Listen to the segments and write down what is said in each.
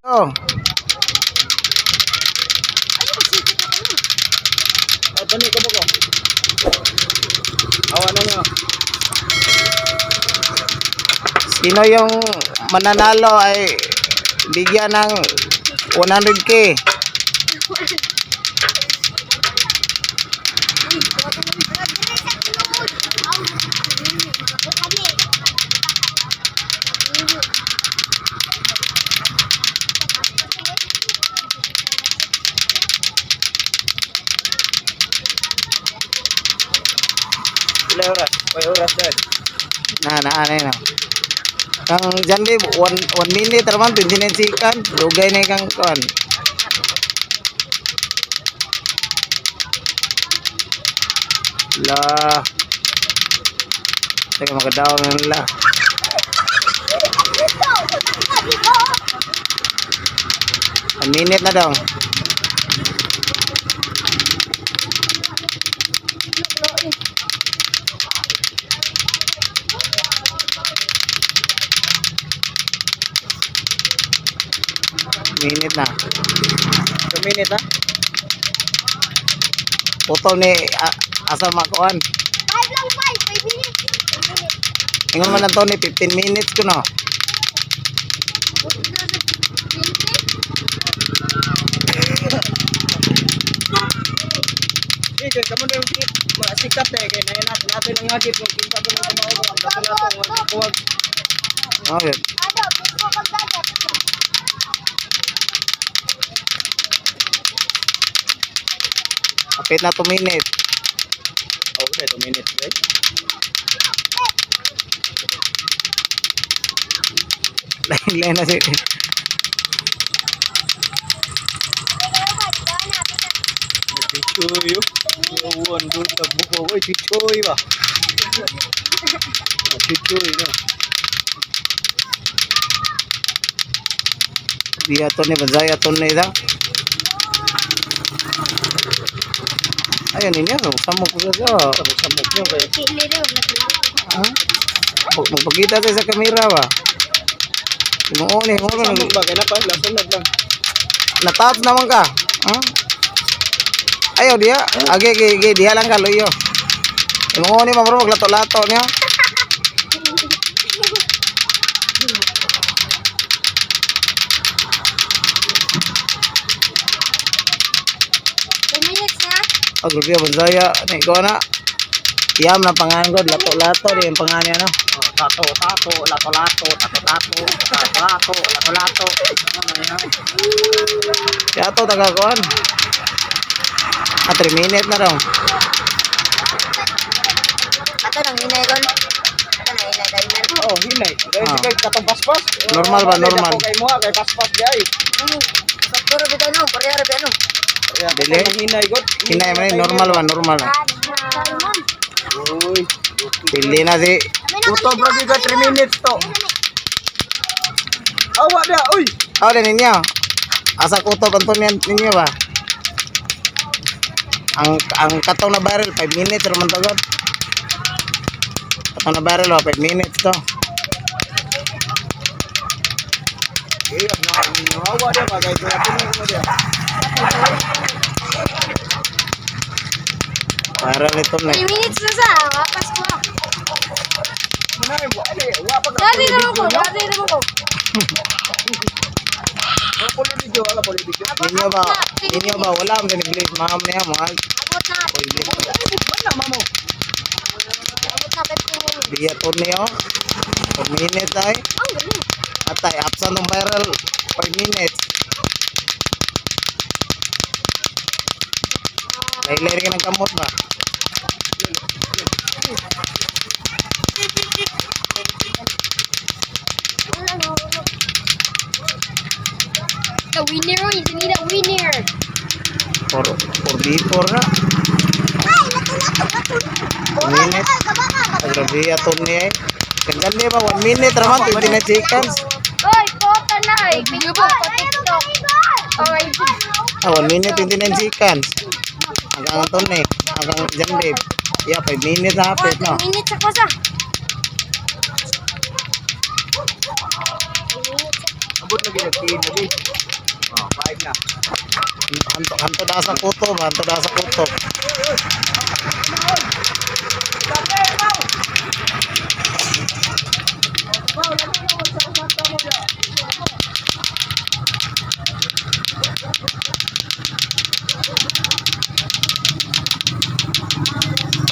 Oh, Ay, magsikot na kami. Oh, tani ko ba ko? Awa na niyo. Sino yung mananalo ay bigyan ng 100K. Uy, baka naman. Dili sa tinuod. Aw, kami. Pila oras? May oras dahil. Na na ano na. Kang Jandy, 1 minute raman, 29 second. Dugay na kang kuan. La. Teka, makadaw na nila. 1 minute na daw. Minute na. 2 minute ha? Putol ni asa makuan. 5 lang, 5. 5 minutes. 5 minutes. Ingon man lang to ni 15 minutes ko no. Eh, kay kamo na yung mga sikat eh. Kay nainat natin ang hagit kung kinsa ko nang kamao. Ang dato na ito, mga kuwag. Okay. Ano, gusto ko pagdagat. Kapit na 2 minutes. Okay, 2 minutes, right? Lain-lain na si. Chichoy, oh. One, two, tagbuko. Uy, chichoy ba? Ah, chichoy na. Biya to ni Banzaya to ni da. Ayun ninyo, samok ko sa. Samok nyo kay. Pili rin. Ha? Magpakita tayo sa kamera ba? Mo ni mo Samok ba? Kaya na pa, lasunod lang. Natouch naman ka. Ha? Ayo dia, age ge ge dia lang ka loyo. Mo ni mamro maglato-lato niya. 2 minutes na. Ang grabe Banzaya ni ko na. Iyam na pangan ko, lato-lato di ang pangan niya no. Oh, tato, tato, lato, lato, tato, tato, tato, lato, lato, lato. Ano yan? Kaya to taga kuan. Ah, 3 minutes na raw. Ato nang hinay kon. Ato nang hinay timer. Oh, hinay. Dahil Ah. si kay katong paspas. Normal ba, normal? Kay mo kay paspas di ay. Sakto ra bitaw no, pareha ra bitaw no. Dili. Hinay god. Hinay man eh, normal ba, normal. Uy. Pili na si Kuto bro ka 3 minutes to. Awa dia, uy. Oh, din ninyo. Asa kutob ang niyan ninyo ba? Ang katong na viral 5 minutes ra man tagod. Katong na viral oh, 5 minutes to. Eh, awa dia ba kay kuya mo dia. Viral ito na. 3 minutes na sa, wapas ko. Manay, wa ni, wa pa ka. Dati naman ko, dati naman ko. Pulo video, ala pulo video. Ninyo ba? Ninyo ba wala man ni Blaze ma'am niya mga Abot na. Oy, Blaze. Mana mamo? Abot na 15 minutes. Biya to niyo. 4 minutes ay. Ang galing. Atay absent ng viral 5 minutes. Laylay ka ng kamot ba? Wala na. The winner, you need a winner. 4 4v4 na. Ay, nato nato nato. Minute. Grabe ato niya eh. Ganda niya ba? 1 minute raman, 29 seconds. Oy, pota na ay. Facebook pa TikTok. Okay. Ah, 1 minute, 29 seconds. Hanggang ato ni. Hanggang dyan babe. Yeah, 5 minutes na hapit, no? Minutes ako sa. Abot lagi nagtiin lagi. Oh, 5 na. Hanto hanto da sa kutob, hanto da sa kutob.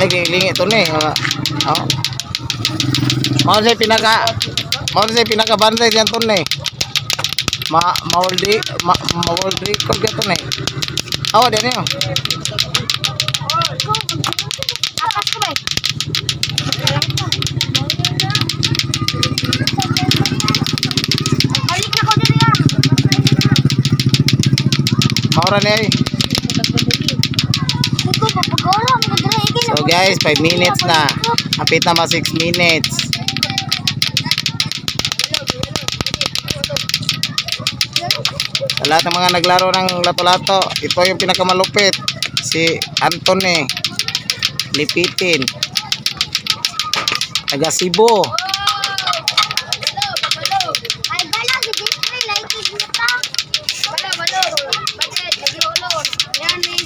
Ay, gilingi ito ni. Oh. Mao siya pinaka bantay diyan to ni. Ma mauldi ma maworld record ka to ni. Awa din niyo. Apas ko ba? Balik na ko diri ah. Maura ni ay. Ito papagora mo diri iki So guys, 5 minutes na. Hapit na ma 6 minutes. Sa lahat ng mga naglaro ng lato-lato, ito yung pinakamalupit. Si Anthony Lipitin. Taga Cebu. Ay bala si Jeffrey like mo ta. Bala balo. Badet lagi ulon. Yan ni.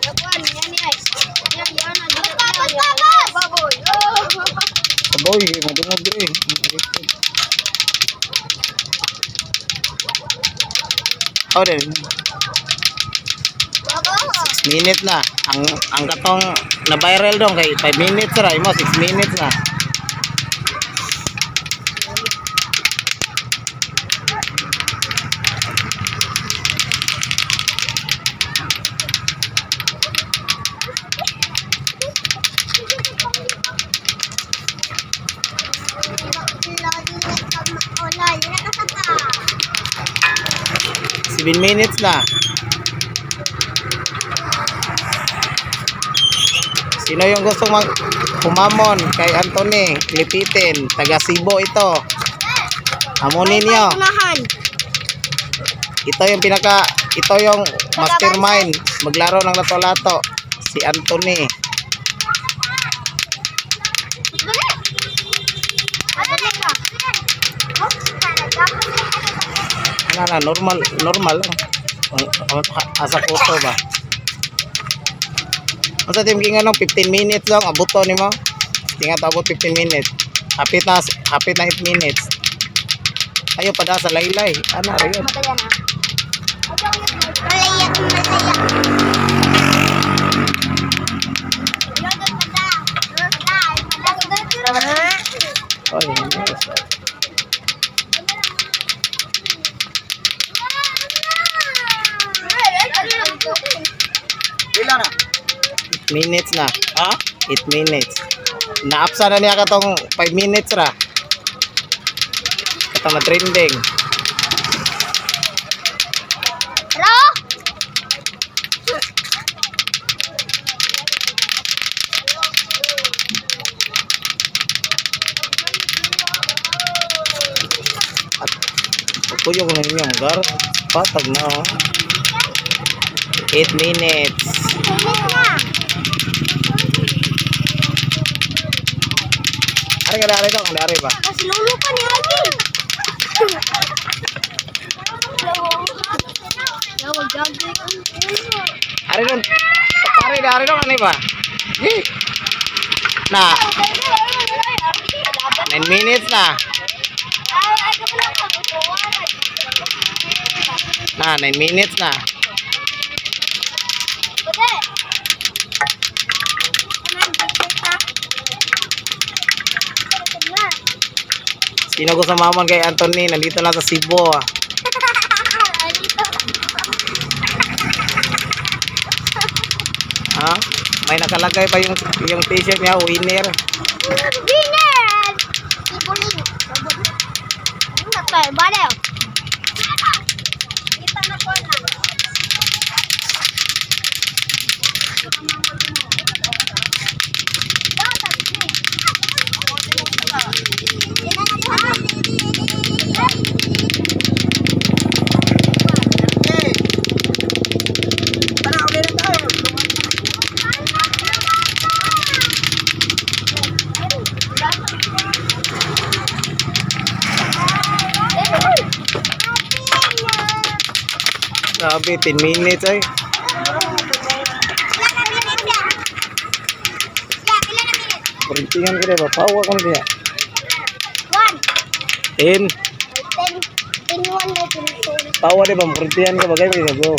Yakuan yan ni ay. Yan yan na. Babos babos. Baboy. Oh. Saboy, madungog eh. Oh, din. Babos. 6 minutes na. Ang katong na viral dong kay 5 minutes ra imo 6 minutes na. 7 minutes na. Sino yung gusto mag kumamon kay Anthony Lipitin, taga Cebu ito. Hamunin niyo. Unahan. Ito yung mastermind maglaro ng lato-lato si Anthony. Dali. Dali ka. Ano na, normal normal lang. Asa kuto ba? Unsa team gingan 15 minutes lang abuto nimo. Tinga ta abot 15 minutes. Hapit na 8 minutes. Ayo pada sa laylay. Ana ra yun. Madali na. Malaya, malaya. Oh, yes. Pila na? 8 minutes na. Ha? 8 minutes. Naapsa na niya katong 5 minutes ra. Katong na trending. Bro! At tuyo ko na ninyo ang gar. Patag na oh. 8 minutes. Minute na. Ari ka dari dong, dari ba? Kasi lolo pa ni Agi. Ari dong. Pare dari dong ani ba? Eh. Na, 9 minutes na. Na, 9 minutes na. Sino gusto mamon kay Anthony? Nandito lang sa Cebu. Ah. Ha? May nakalagay pa yung t-shirt niya, winner. Winner! Sibuling. Balew. Kita na ko na. Tara, uli na tayo. Grabe, 10 minutes ay. Pila na minutes ya? Ya, pila na minutes? Kurintingan ka ba? Pawa ko na diya. One. 10. Ay, 10. 10, 1 na 10, 2. Pawa di ba? Kurintingan ka ba? Kaya ba bro?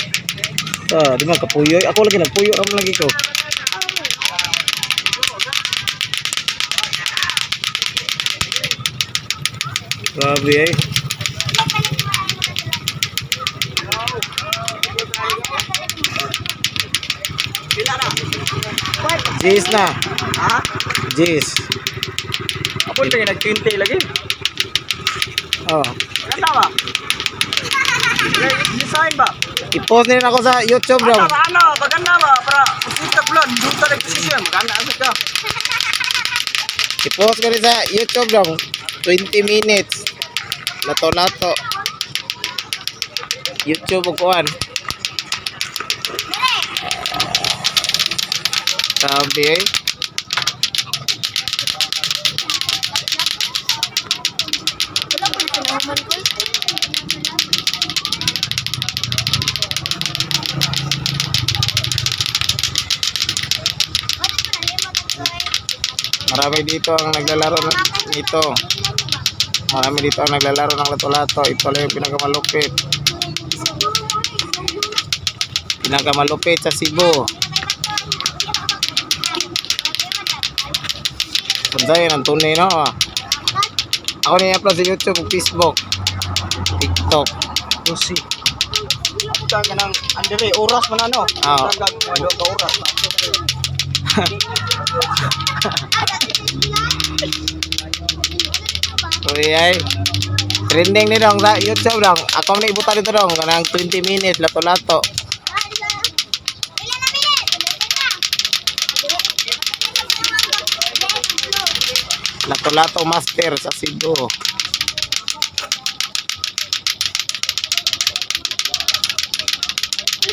Ah, di ba kapuyoy? Ako lagi nagpuyo ram lagi ko. Grabe eh. Pila na? Jis na. Ha? Jis. Ako na nag-20 lagi. Oh. Ganda ba? Design ba? I-post nila ako sa YouTube Ano dong. ba? Ano? Maganda ba? Para kita bulan, dito na posisyon. Maganda asa ka. I-post ko rin sa YouTube dong. 20 minutes. Lato-lato. YouTube o kuan. Grabe eh. Wala ko na tinaman ko eh. Marami dito ang naglalaro nito. Marami dito ang naglalaro ng lato-lato. Ito lang yung pinakamalupit. Pinakamalupit sa Cebu. Punta yun, ang tunay no. Ako na i-upload sa YouTube, Facebook, TikTok. Lucy. Ka ng andere oras man ano. Oo. Walo ka oras. Uy, ay. Trending ni dong sa YouTube dong. Ako na ibuta dito dong kanang 20 minutes lato-lato. Pila na minutes? Lato-lato master sa Cebu.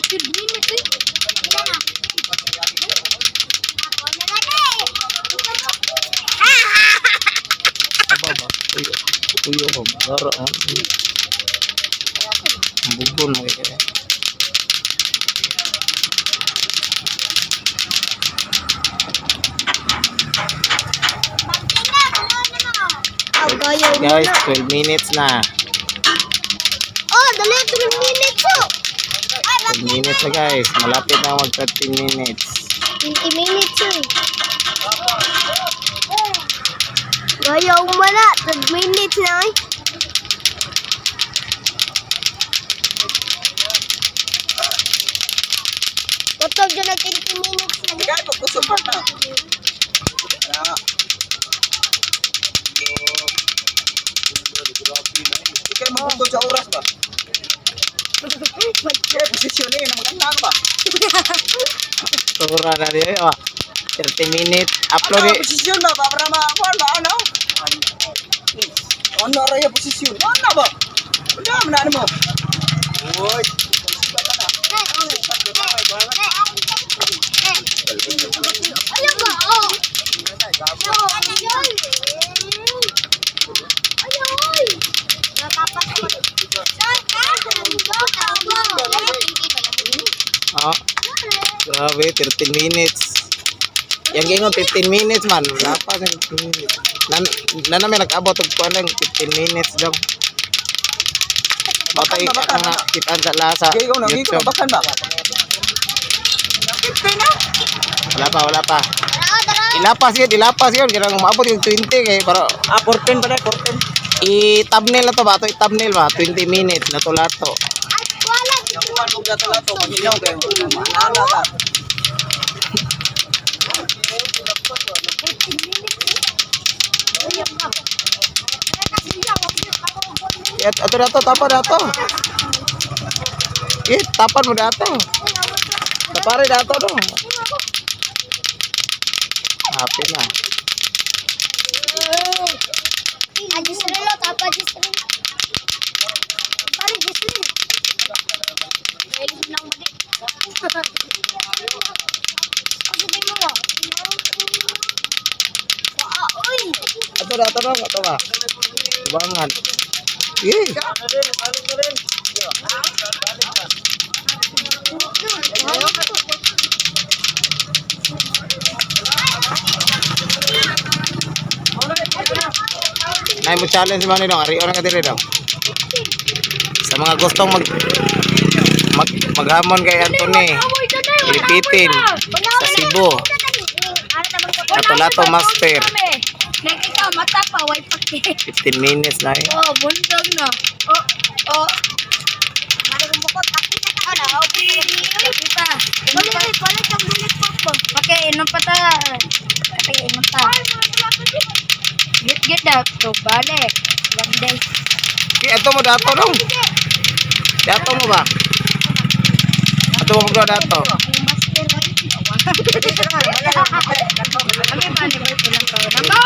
Minutes eh. Pila na? Ako na lang eh. Aba ba? Uyo. Uyo ko. Gara. Ah. Ang bugon mo kaya. Oh, gaya mo Guys, na. 12 minutes na. Oh, dali 3 minutes oh. Ay, 12 minutes na guys. Malapit na mag 13 minutes. 20 minutes eh. Gaya mo na, 12 minutes na eh. Katog dyan na 20 minutes na. Kaya pagkusog pa na. Na. Ikay magugod sa oras ba? Kaya posisyon eh, maganda ka ba? Sobra na rin. Oh. 30 minutes. Upload Ano eh. posisyon ba? Para ma-kuan ba? Ano? Ano ra yung posisyon? Ano ba? Wala man ano mo. Uy. Ano ba? Oh. Ay, ay. Natapat ko. Oh. Grabe, 13 minutes. Yang gingon 15 minutes man. Wala pa sa 15 minutes. Nan na namin nag-abot og kuan lang 15 minutes dong. Batay Bakan ba, bakan, ang kitaan sa lasa. Gay ko na, gay ko YouTube. bakan ba? 15 na. Wala pa, wala pa. Tara, tara. Ilapas yun, ilapas yun. Kaya umabot yung 20 kay para Ah, 14 pa na, 14. i-thumbnail na to ba? Ito i-thumbnail ba? 20 minutes na to lato. At wala. Nakuha mo gato lato, paginaw kayo. Maana ka. Ato dato, tapa dato. Eh, tapan mo dato. Tapare dato do. Happy na. Ah, Jisreel, oh, tapa Jisreel. Pare, Jisreel. Mahilig lang ba di? Ang sabi mo, ah. Waa, uy. Ato dato do, ato ba? Tubangan. Eh, Nay mo challenge man ni dong, ari na ka diri dong. Sa mga gustong mag mag maghamon kay Anthony, Lipitin sa Cebu. Lato-lato master. Nakita mata pa way paki. 15 minutes na eh. Oh, buntag na. Oh, oh. Mari kong bukot. Ako na ka na. Oh, pili. Balik, balik ang bulit po. Okay, inom pa ta. Okay, inom ta. Get get na to balik. One day. Okay, ato mo dato dong. Dato mo ba? Ato mo ba dato? Kami ba ni mo pulang to? Nako.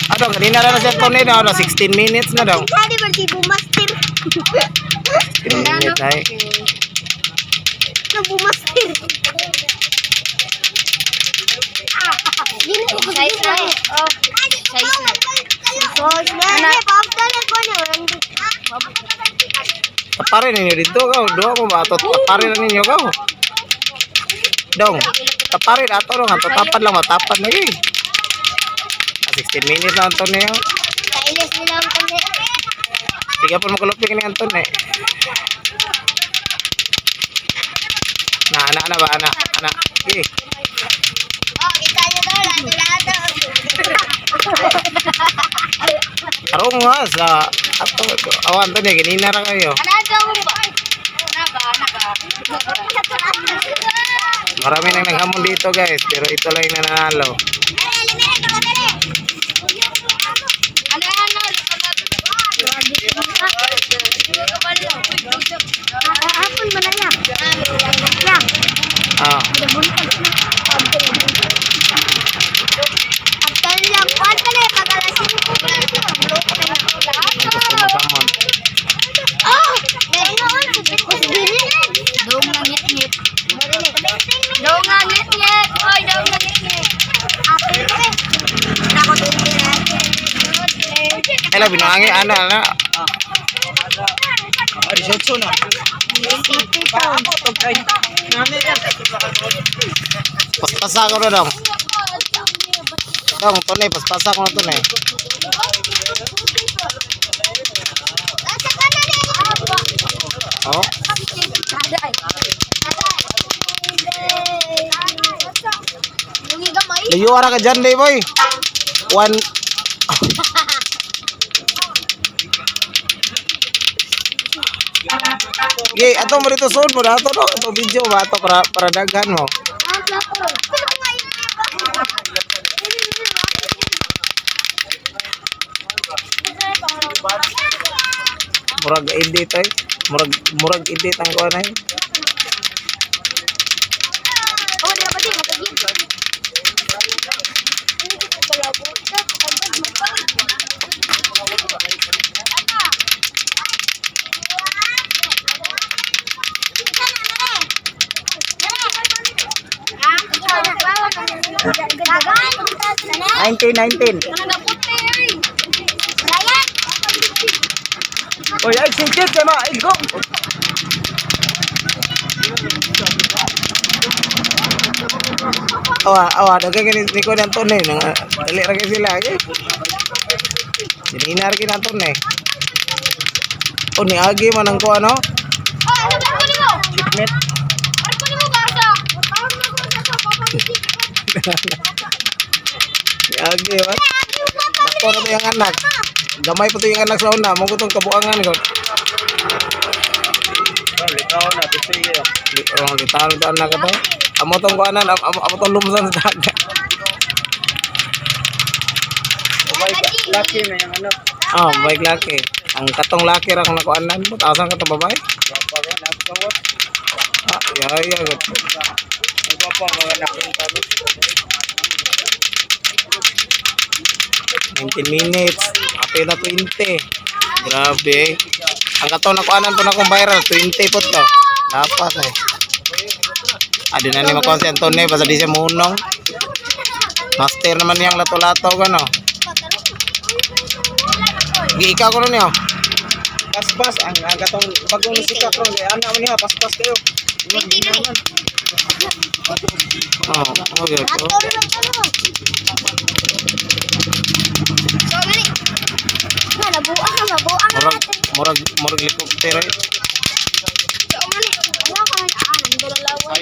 Ato kanina na si Anthony daw na 16 minutes na daw. Sali ba si Bumaster? 16 minutes na eh. Na Bumaster. Size na eh. Oh, size na. Ana. Taparin ninyo dito kaw, duha mo ba ato taparin na ninyo kaw. Dong, taparin ato dong, ato tapad lang matapad lagi. Ah, 16 minutes na Anthony. Oh. Kailis nila ang kundi. Tiga pa makulupik ni Anton eh. Na, ana, ana ba, ana, ana. Okay. Oh, kita nyo daw, lato-lato. Karong nga sa ato, awan Anton eh, ginina ra kayo. Ana daw ba? Ana ba? Ana ba? Marami nang naghamon dito guys, pero ito lang yung nananalo. Ana ano? Hapon ba na yan? Ya. Ah, Abtan lang. Kuwan pa na eh. Pag alas 5 pa na. ang gusto maghamon. Oh! Dong nga ngit-ngit. Dong nga ngit-ngit. Oy, dong nga ngit-ngit. Hello, binuangi, ana, ana. Ah, 18 na. Ako to kay. Nani yan. Paspasa ko na dong. Dong, tunay, paspasa ko na tunay. Oh, layo ara ka dyan, day boy. One. Gay, ato mo dito soon mo dato no, ato video ba ato para para daghan mo. Murag edit ay. Murag murag edit ang kuan ay. Oh, di ba di matagid? 19 19. Oy, ay singkit kay ma, igo. Awa awa daghan kini ni ko Anton eh. Nang dali ra kay sila eh. Sininar kini Anton eh. O ni agi man ang kuan no. Chipnet. Ni agi man. Dako na to yung anak. Gamay pa to yung anak sa una. Mo ko tong kabuangan ko. Oh, litaw na bisig yo. Oh, gitahan to anak ko to. Amo tong kuanan, amo, amo tong lumsan sa dagat. Ubay laki na yung anak. Ah, bike laki. Ang katong laki ra kung nakuanan mo, asan ka to babae? Gwapa ka na ako. Ah, ya ya. Ang gwapa mga anak ng tao. 19 minutes. Ate na 20. Grabe. Ang katong nakuanan po na akong viral, 20 po to. Lapas eh. Ah, di na ni makuha si Antonio, basta di siya munong. Master naman niyang lato-lato, gano. Giikaw ko na niyo. Paspas ang katong bagong sikat ron kay ana man niya paspas kayo. 20 na ni. Oh, okay. Ato lang to. So gani. Na nabuang na mabuang na Murag natin. murag murag helicopter eh. So gani. Wala ka man ah, nang dalalaway.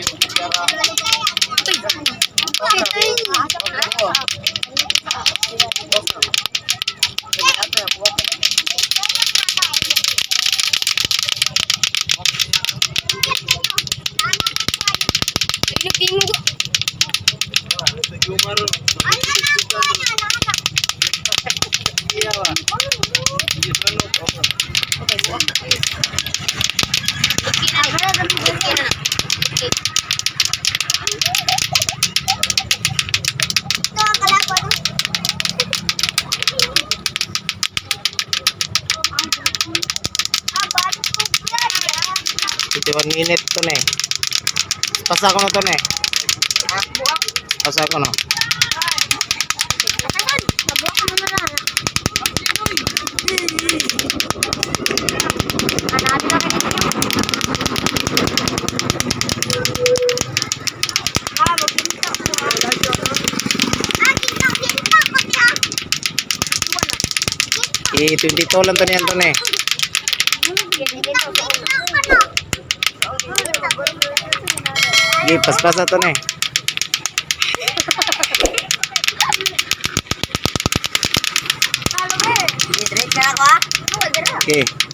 51 minute to na eh. Pasa ko na to na eh. Pasa ko na. Eh, 22 lang to niyan to na eh. Sige, paspasa to na eh. Okay.